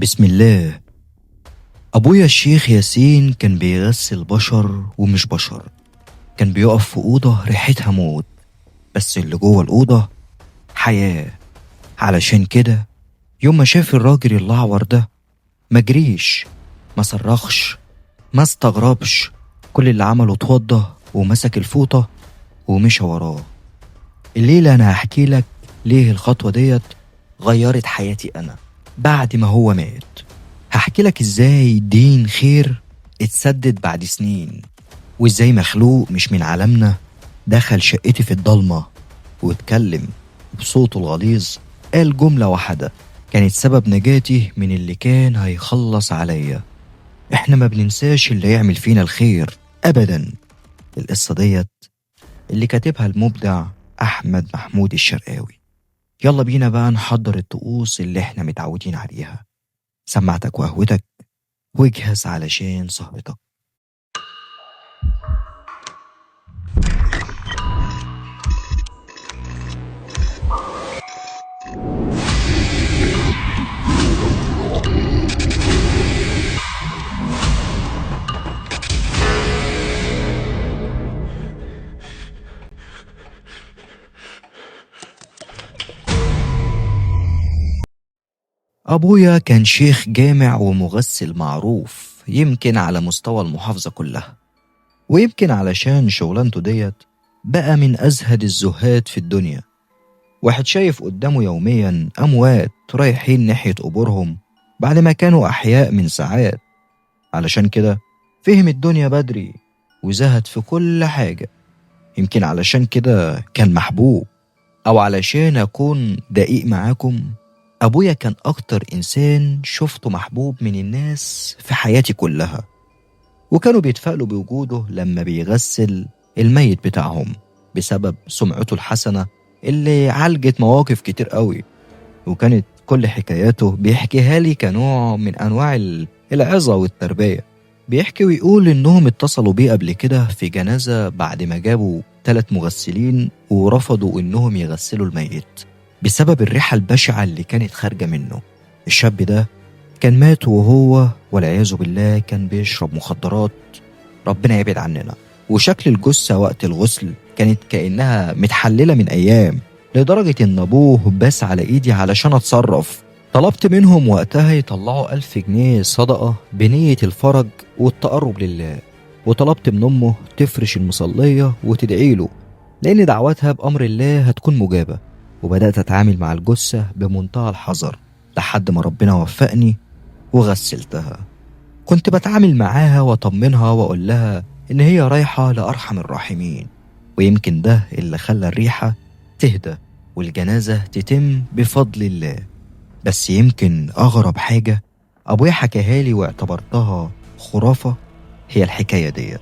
بسم الله. أبويا الشيخ ياسين كان بيغسل بشر ومش بشر. كان بيقف في أوضة ريحتها موت، بس اللي جوه الأوضة حياة. علشان كده يوم ما شاف الراجل الأعور ده ما جريش، ما صرخش، ما استغربش. كل اللي عمله اتوضى ومسك الفوطة ومشى وراه. الليلة أنا هحكي لك ليه الخطوة ديت غيرت حياتي أنا بعد ما هو مات. هحكي لك إزاي دين خير اتسدد بعد سنين، وإزاي مخلوق مش من عالمنا دخل شقتي في الضلمة واتكلم بصوته الغليظ، قال جملة واحدة كانت سبب نجاتي من اللي كان هيخلص عليا. احنا ما بننساش اللي يعمل فينا الخير أبدا. القصة ديت اللي كاتبها المبدع أحمد محمود الشرقاوي. يلا بينا بقى نحضر الطقوس اللي احنا متعودين عليها. سمعتك وقهوتك واجهز علشان سهرتك. أبويا كان شيخ جامع ومغسل معروف يمكن على مستوى المحافظة كلها، ويمكن علشان شغلانته ديت بقى من أزهد الزهاد في الدنيا. واحد شايف قدامه يوميا أموات رايحين ناحية قبورهم بعد ما كانوا أحياء من ساعات. علشان كده فهم الدنيا بدري وزهد في كل حاجة. يمكن علشان كده كان محبوب. أو علشان أكون دقيق معاكم، أبويا كان أكتر إنسان شفته محبوب من الناس في حياتي كلها، وكانوا بيتفائلوا بوجوده لما بيغسل الميت بتاعهم بسبب سمعته الحسنة اللي عالجت مواقف كتير قوي. وكانت كل حكاياته بيحكيها لي كنوع من أنواع العظة والتربية. بيحكي ويقول إنهم اتصلوا بيه قبل كده في جنازة بعد ما جابوا 3 مغسلين ورفضوا إنهم يغسلوا الميت بسبب الريحة البشعة اللي كانت خارجة منه. الشاب ده كان مات وهو والعياذ بالله كان بيشرب مخدرات، ربنا يبعد عننا. وشكل الجثة وقت الغسل كانت كأنها متحللة من أيام، لدرجة إن أبوه بس على إيدي علشان أتصرف. طلبت منهم وقتها يطلعوا 1000 جنيه صدقة بنية الفرج والتقرب لله، وطلبت من أمه تفرش المصلية وتدعيله لأن دعوتها بأمر الله هتكون مجابة. وبدأت أتعامل مع الجثة بمنتهى الحذر لحد ما ربنا وفقني وغسلتها. كنت بتعامل معاها وأطمنها وأقول لها إن هي رايحة لأرحم الراحمين، ويمكن ده اللي خلى الريحة تهدى والجنازة تتم بفضل الله. بس يمكن أغرب حاجة أبويا حكاها لي واعتبرتها خرافة هي الحكاية ديت.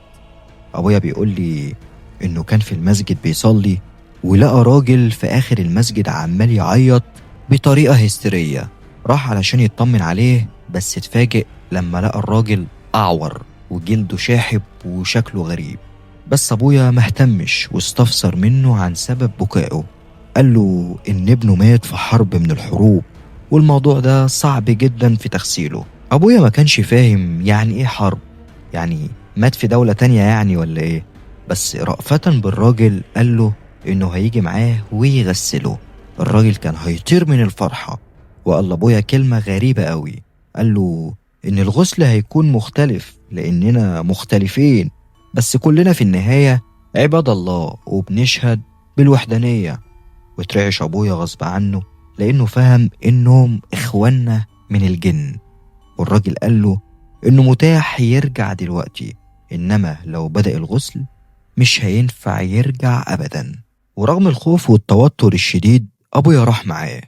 أبويا بيقول لي إنه كان في المسجد بيصلي ولقى راجل في آخر المسجد عمال يعيط بطريقة هستيرية. راح علشان يطمن عليه، بس اتفاجئ لما لقى الراجل أعور وجلده شاحب وشكله غريب. بس أبويا ما اهتمش واستفسر منه عن سبب بكائه. قال له إن ابنه مات في حرب من الحروب والموضوع ده صعب جدا في تغسيله. أبويا ما كانش فاهم يعني إيه حرب، يعني مات في دولة تانية يعني ولا إيه؟ بس رأفة بالراجل قال له إنه هيجي معاه ويغسله. الراجل كان هيطير من الفرحة وقال لأبويا كلمة غريبة قوي. قال له إن الغسل هيكون مختلف لأننا مختلفين، بس كلنا في النهاية عباد الله وبنشهد بالوحدانية. وترعش أبويا غصب عنه لأنه فهم إنهم إخواننا من الجن. والراجل قال له إنه متاح يرجع دلوقتي، إنما لو بدأ الغسل مش هينفع يرجع أبدا. ورغم الخوف والتوتر الشديد أبويا راح معاه.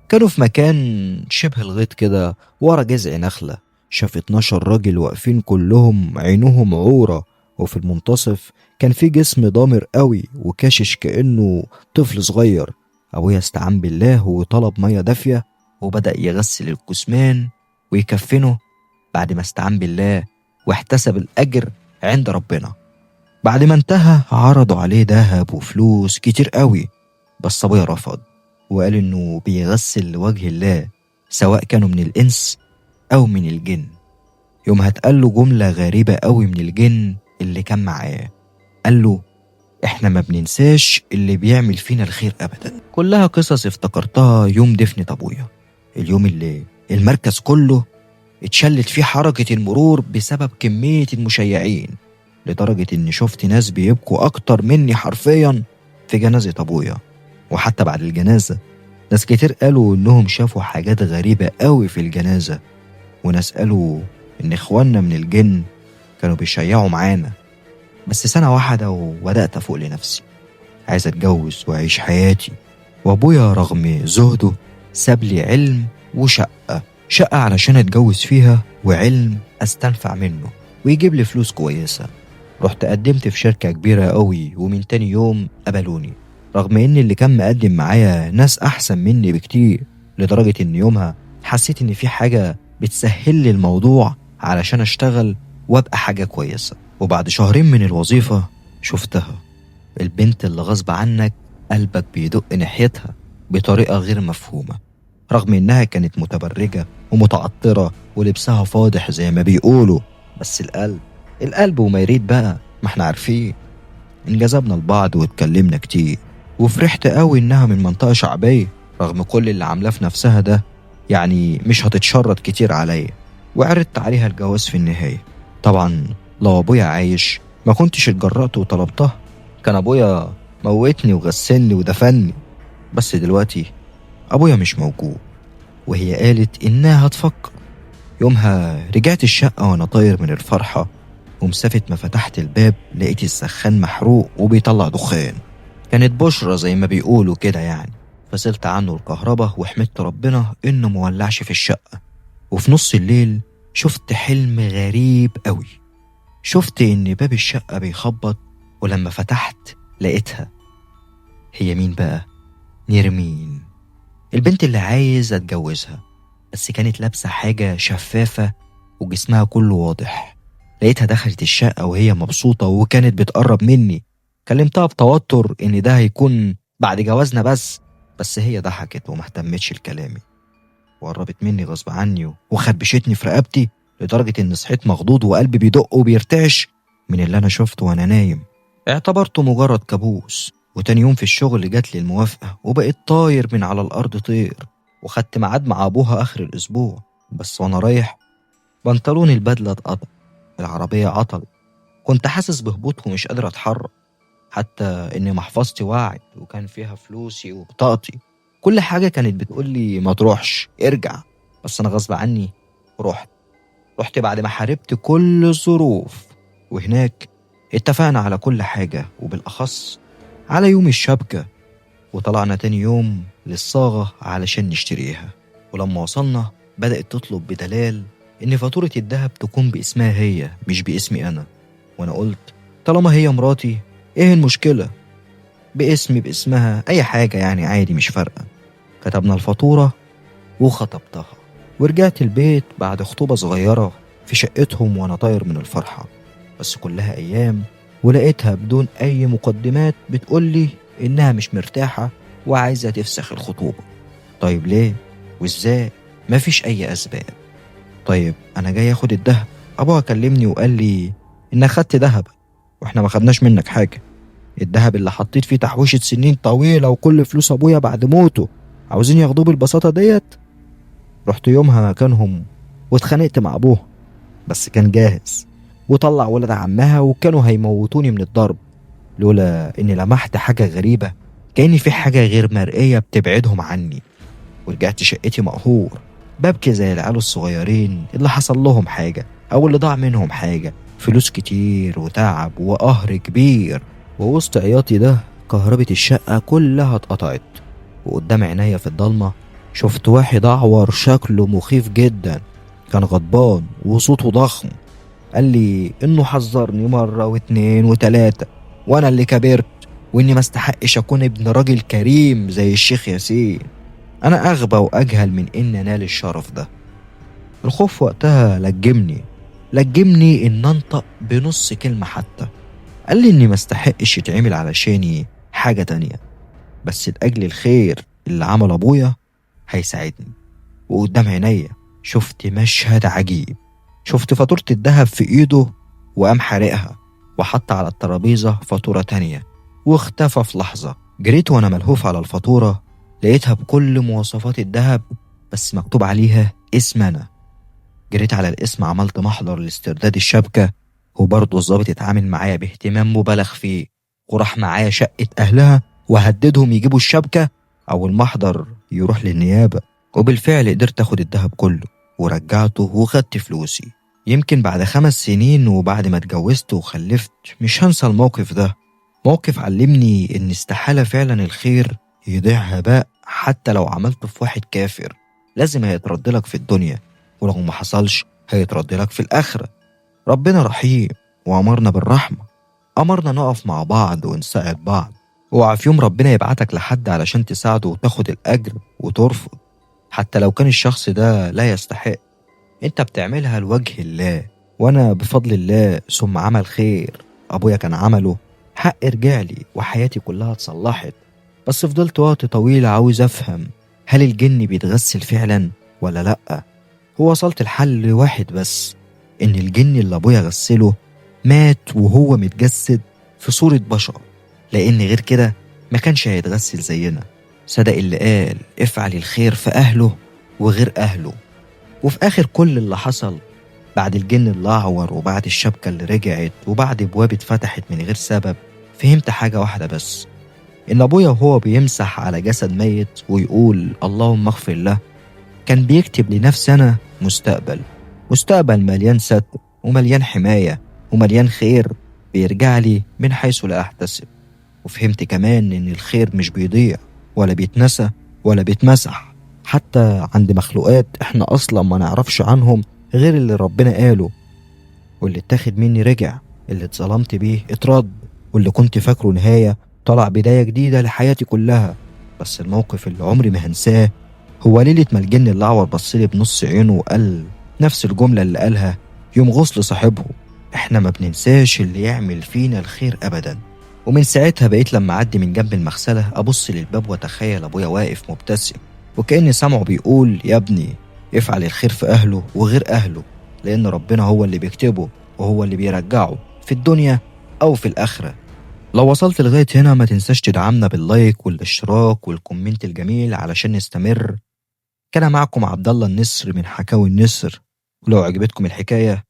كانوا في مكان شبه الغيط كده ورا جذع نخلة. شاف 12 راجل واقفين كلهم عينهم عورة، وفي المنتصف كان في جسم ضامر قوي وكاشش كأنه طفل صغير. أبويا استعان بالله وطلب مية دافية وبدأ يغسل الجثمان ويكفنه بعد ما استعان بالله واحتسب الأجر عند ربنا. بعد ما انتهى عرضوا عليه ذهب وفلوس كتير قوي، بس أبويا رفض وقال إنه بيغسل لوجه الله سواء كانوا من الإنس أو من الجن. يومها اتقال له جملة غريبة قوي من الجن اللي كان معاه، قال له احنا ما بننساش اللي بيعمل فينا الخير أبدا. كلها قصص افتكرتها يوم دفنة أبويا، اليوم اللي المركز كله اتشلت فيه حركة المرور بسبب كمية المشيعين، لدرجة إني شفت ناس بيبكوا أكتر مني حرفيا في جنازة أبويا. وحتى بعد الجنازة ناس كتير قالوا إنهم شافوا حاجات غريبة قوي في الجنازة، وناس قالوا إن إخواننا من الجن كانوا بيشيعوا معانا. بس سنة واحدة وبدأت أفوق لنفسي، عايز أتجوز وأعيش حياتي. وأبويا رغم زهده ساب لي علم وشقة، شقة علشان أتجوز فيها وعلم أستنفع منه ويجيب لي فلوس كويسة. رحت قدمت في شركة كبيرة قوي، ومن تاني يوم قبلوني، رغم إن اللي كان مقدم معايا ناس أحسن مني بكتير، لدرجة إن يومها حسيت إن في حاجة بتسهل لي الموضوع علشان أشتغل وأبقى حاجة كويسة. وبعد شهرين من الوظيفة شفتها، البنت اللي غصب عنك قلبك بيدق ناحيتها بطريقة غير مفهومة، رغم إنها كانت متبرجة ومتعطرة ولبسها فاضح زي ما بيقولوا، بس القلب وما يريد بقى، ما احنا عارفين. انجذبنا لبعض واتكلمنا كتير، وفرحت قوي إنها من منطقة شعبية رغم كل اللي عاملاه في نفسها ده، يعني مش هتتشرط كتير عليا. وعرضت عليها الجواز في النهاية. طبعا لو أبويا عايش ما كنتش اتجرأت وطلبتها، كان أبويا موتني وغسلني ودفني. بس دلوقتي أبويا مش موجود، وهي قالت إنها هتفكر. يومها رجعت الشقة وأنا طاير من الفرحة، ومسافة ما فتحت الباب لقيت السخان محروق وبيطلع دخان. كانت بشرة زي ما بيقولوا كده يعني. فصلت عنه الكهرباء وحمدت ربنا إنه مولعش في الشقة. وفي نص الليل شفت حلم غريب قوي، شفت إن باب الشقة بيخبط، ولما فتحت لقيتها. هي مين بقى؟ نرمين، البنت اللي عايز أتجوزها، بس كانت لابسة حاجة شفافة وجسمها كله واضح. لقيتها دخلت الشقة وهي مبسوطة وكانت بتقرب مني. كلمتها بتوتر إن ده هيكون بعد جوازنا بس هي ضحكت وما اهتمتش لكلامي، وقربت مني غصب عني وخربشتني في رقبتي، لدرجة إن صحيت مخضوض وقلبي بيدق وبيرتعش من اللي أنا شفته وأنا نايم. اعتبرته مجرد كابوس. وتاني يوم في الشغل جات لي الموافقة، وبقيت طاير من على الأرض طير، وخدت ميعاد مع أبوها آخر الأسبوع. بس وأنا رايح بنطلون البدلة اتقطع، العربية عطلت، كنت حاسس بهبوط ومش قادر أتحرك، حتى إن محفظتي وقعت وكان فيها فلوسي وبطاقتي. كل حاجة كانت بتقولي ما تروحش، ارجع، بس أنا غصب عني رحت بعد ما حاربت كل الظروف. وهناك اتفقنا على كل حاجة، وبالأخص على يوم الشبكة، وطلعنا تاني يوم للصاغة علشان نشتريها. ولما وصلنا بدأت تطلب بدلال إن فاتورة الذهب تكون باسمها هي مش باسمي أنا. وأنا قلت طالما هي مراتي إيه المشكلة، باسمي باسمها أي حاجة يعني عادي مش فارقة. كتبنا الفاتورة وخطبتها، ورجعت البيت بعد خطوبة صغيرة في شقتهم وأنا طاير من الفرحة. بس كلها أيام ولقيتها بدون أي مقدمات بتقولي إنها مش مرتاحة وعايزة تفسخ الخطوبة. طيب ليه وإزاي؟ مفيش أي أسباب. طيب أنا جاي أخد الدهب، أبوها كلمني وقال لي إن أخدت دهب وإحنا ما خدناش منك حاجة، الدهب اللي حطيت فيه تحويشة سنين طويلة وكل فلوس أبويا بعد موته عاوزين ياخدوه بالبساطة ديت. رحت يومها مكانهم واتخانقت مع أبوه، بس كان جاهز وطلع ولد عمها وكانوا هيموتوني من الضرب، لولا إني لمحت حاجة غريبة، كأني في حاجة غير مرئية بتبعدهم عني. ورجعت شقتي مقهور، ببكي زي العيال الصغيرين اللي حصل لهم حاجة أو اللي ضاع منهم حاجة، فلوس كتير وتعب وقهر كبير. ووسط عياطي ده كهربة الشقة كلها اتقطعت، وقدام عينيا في الضلمة شفت واحد أعور شكله مخيف جدا، كان غضبان وصوته ضخم. قال لي إنه حذرني مرة واتنين وتلاتة وأنا اللي كبرت، وإني ما استحقش أكون ابن راجل كريم زي الشيخ ياسين، أنا أغبى وأجهل من إن أنال الشرف ده. الخوف وقتها لجمني إن أنطق بنص كلمة حتى. قال لي إني ما استحقش يتعمل علشاني حاجة تانية، بس لأجل الخير اللي عمل أبويا هيساعدني. وقدام عينيا شفت مشهد عجيب. شفت فاتورة الذهب في إيده وقام حارقها، وحط على الترابيزة فاتورة تانية واختفى في لحظة. جريت وأنا ملهوف على الفاتورة، لقيتها بكل مواصفات الذهب بس مكتوب عليها اسم أنا. جريت على الاسم، عملت محضر لاسترداد الشبكة، وبرضه الظابط اتعامل معايا باهتمام مبالغ فيه، وراح معايا شقة أهلها وهددهم يجيبوا الشبكة أو المحضر يروح للنيابة. وبالفعل قدرت أخد الذهب كله ورجعته وخدت فلوسي. يمكن بعد 5 سنين وبعد ما اتجوزت وخلفت مش هنسى الموقف ده. موقف علمني إن استحالة فعلا الخير يضيع هباء، حتى لو عملته في واحد كافر لازم هيترد لك في الدنيا، ولو ما حصلش هيترد لك في الآخرة. ربنا رحيم وأمرنا بالرحمة، أمرنا نقف مع بعض ونساعد بعض. اوعى في يوم ربنا يبعتك لحد علشان تساعده وتاخد الأجر وترفض، حتى لو كان الشخص ده لا يستحق. انت بتعملها لوجه الله، وانا بفضل الله ثم عمل خير ابويا كان عمله حق رجعلي وحياتي كلها اتصلحت. بس فضلت وقت طويل عاوز افهم هل الجن بيتغسل فعلا ولا لأ. هو وصلت الحل واحد بس، ان الجن اللي ابويا غسله مات وهو متجسد في صورة بشر، لان غير كده ما كانش هيتغسل زينا. صدق اللي قال افعل الخير في اهله وغير اهله. وفي آخر كل اللي حصل بعد الجن الأعور وبعد الشبكة اللي رجعت وبعد بواب اتفتحت من غير سبب، فهمت حاجة واحدة بس، إن أبويا وهو بيمسح على جسد ميت ويقول اللهم اغفر له، كان بيكتب لنفسي أنا مستقبل، مستقبل مليان ستر ومليان حماية ومليان خير بيرجع لي من حيث لا أحتسب. وفهمت كمان إن الخير مش بيضيع ولا بيتنسى ولا بيتمسح، حتى عند مخلوقات احنا اصلا ما نعرفش عنهم غير اللي ربنا قاله. واللي اتاخد مني رجع، اللي اتظلمت بيه اترد، واللي كنت فاكره نهاية طلع بداية جديدة لحياتي كلها. بس الموقف اللي عمري ما هنساه هو ليلة ما الجن الأعور بصلي بنص عينه وقال نفس الجملة اللي قالها يوم غسل صاحبه، احنا ما بننساش اللي يعمل فينا الخير أبدا. ومن ساعتها بقيت لما أعدي من جنب المغسلة أبص للباب وأتخيل أبويا واقف مبتسم، وكأني سامعه بيقول يا ابني افعل الخير في أهله وغير أهله، لأن ربنا هو اللي بيكتبه وهو اللي بيرجعه في الدنيا أو في الآخرة. لو وصلت لغاية هنا ما تنساش تدعمنا بال like والاشتراك وال comment الجميل علشان نستمر. كان معكم عبد الله النسر من حكاوي النسر، ولو عجبتكم الحكاية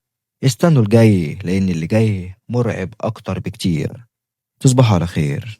استنوا الجاي، لأن اللي جاي مرعب أكتر بكتير. تصبحوا على خير.